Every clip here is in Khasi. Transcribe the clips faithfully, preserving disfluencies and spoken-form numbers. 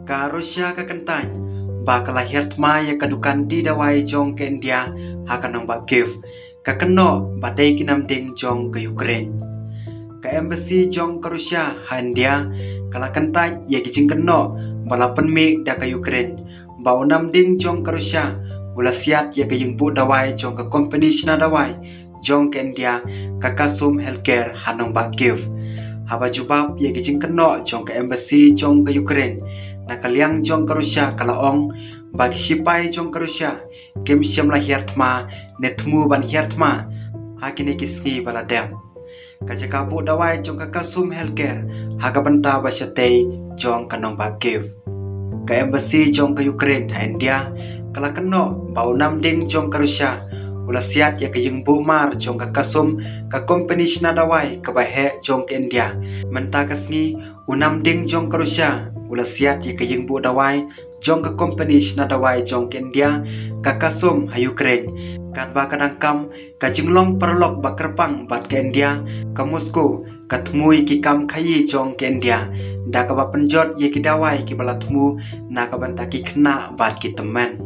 Ka Russia ka kyntait ba ka la hiar thma ïa ka dukan die dawai jong ka India ha ka nongbah Kyiv, ka kynnoh ba dei ki namding jong ka Ukraine. Ka embassy jong ka Russia ha India ka la kyntait ïa ki jingkynnoh ba la pynmih da ka Ukraine ba u namding jong ka Russia u la siat ïa ka ïingbuh dawai jong ka kompani shna dawai jong ka India, ka Kasum Healthcare ha nongbah Kyiv. Haba jubab ïa ki jingkynnoh jong ka embassy jong ka Ukraine na ka liang jong ka Russia, ka la ong ba ki sipai jong ka Russia kim shym la hiar thma ne thmu ban hiar thma ha kine ki sngi ba la dep. Ka jaka buh dawai jong ka Kasum Healthcare ha ka bynta ba shatei jong ka nongbah Kyiv. Ka embassy jong ka Ukraine ha India ka la kynnoh ba u namding jong ka Russia u la siat ïa ka ïingbuh mar jong ka Kasum, ka kompani shna dawai kaba heh jong ka India. Mynta ka sngi u namding jong ka Russia u la siat ïa ka ïingbuh dawai jong ka kompani shna dawai jong ka India, ka Kasum, ha Ukraine, katba ka dang kam ka jinglong paralok ba kyrpang bad ka India, ka Moscow, ka thmu ïa ki kam khaïi jong ka India da kaba pynjot ïa ki dawai kiba la thmu na ka bynta ki khynnah bad ki tymmen.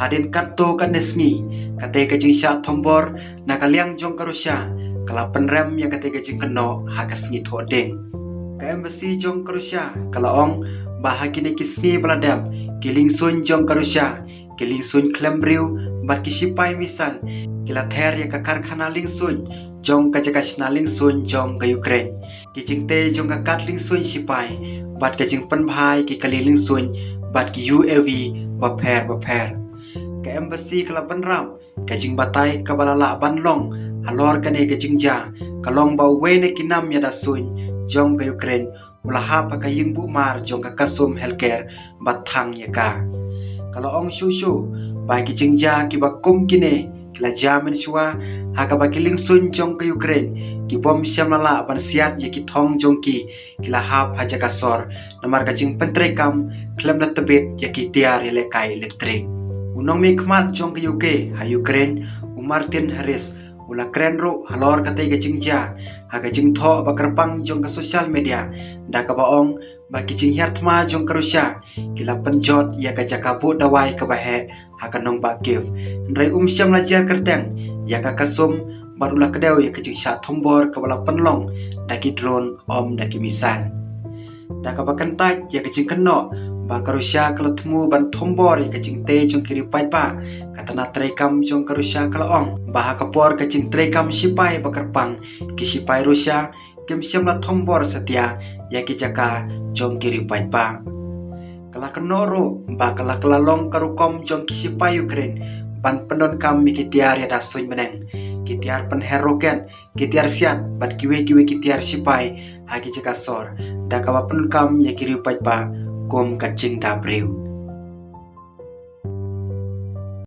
Hadien katto katne sngi, katei ka jingshah thombor na ka liang jong ka Russia ka la pynrem ïa katei ka jingkynnoh ha ka sngi Thohdieng. Ka embassy jong ka Russia ka la ong ba ha kine ki sngi ba la dep, ki liengsuiñ jong ka Russia, ki liengsuiñ khlem briew bad ki sipai missile ki la ther ïa ka karkhana liengsuiñ jong ka jaka shna liengsuiñ jong ka Ukraine, ki jingtei jong ka kad liengsuiñ sipai bad ka jingpynbha ïa ki kali liengsuiñ bad ki U A V bapher bapher. Ka embassy ka la bynrap ka jingbatai kaba la lah ban long halor kane ka jingjia ka long ba uwei na ki nam ïada suiñ jong ka Ukraine u la hap ha ka ïingbuh mar jong ka Kasum Healthcare bad thang ïa ka. Ka la ong shuh shuh ba ki jingjia kiba kum kine ki la jia mynshuwa ha kaba ki liengsuiñ jong ka Ukraine ki bym shym la lah ban siat ïa ki thong jong ki, ki la hap ha jaka sor namar ka jingpyntreikam khlem da tbit ïa ki tiar ïalehkai elektrik. U nongmihkhmat jong ka U K ha Ukraine, u Martin Harris, u la kren ruh halor katei ka jingjia ha ka jingthoh ba kyrpang jong ka social media da kaba ong ba ki jinghiar thma jong ka Russia ki la pynjot ïa ka jaka buh dawai kaba heh ha ka nongbah Kyiv. Hynrei um shym la jer kyrteng ïa ka Kasum bad u la kdew ïa ka jingshah thombor kaba la pynlong da ki drone ym da ki missile. Da kaba kyntait ïa ka jingkynnoh ba ka Russia ka la thmu ban thombor ïa ka jingtei jong ki riewpaidbah, ka tnat treikam jong ka Russia ka la ong ba ha ka por ka jingtreikam sipai ba kyrpang, ki sipai Russia kim shym la thombor satia ïa ki jaka jong ki riewpaidbah. Ka la kynnoh ruh ba ka la kylla long ka rukom jong ki sipai Ukraine ban pyndonkam ïa ki tiar ïada suiñ bneng, ki tiar pynher roket, ki tiar siat bad kiwei kiwei ki tiar sipai ha ki jaka sor da kaba pyndonkam ïa ki riewpaidbah kum ka jingda briew.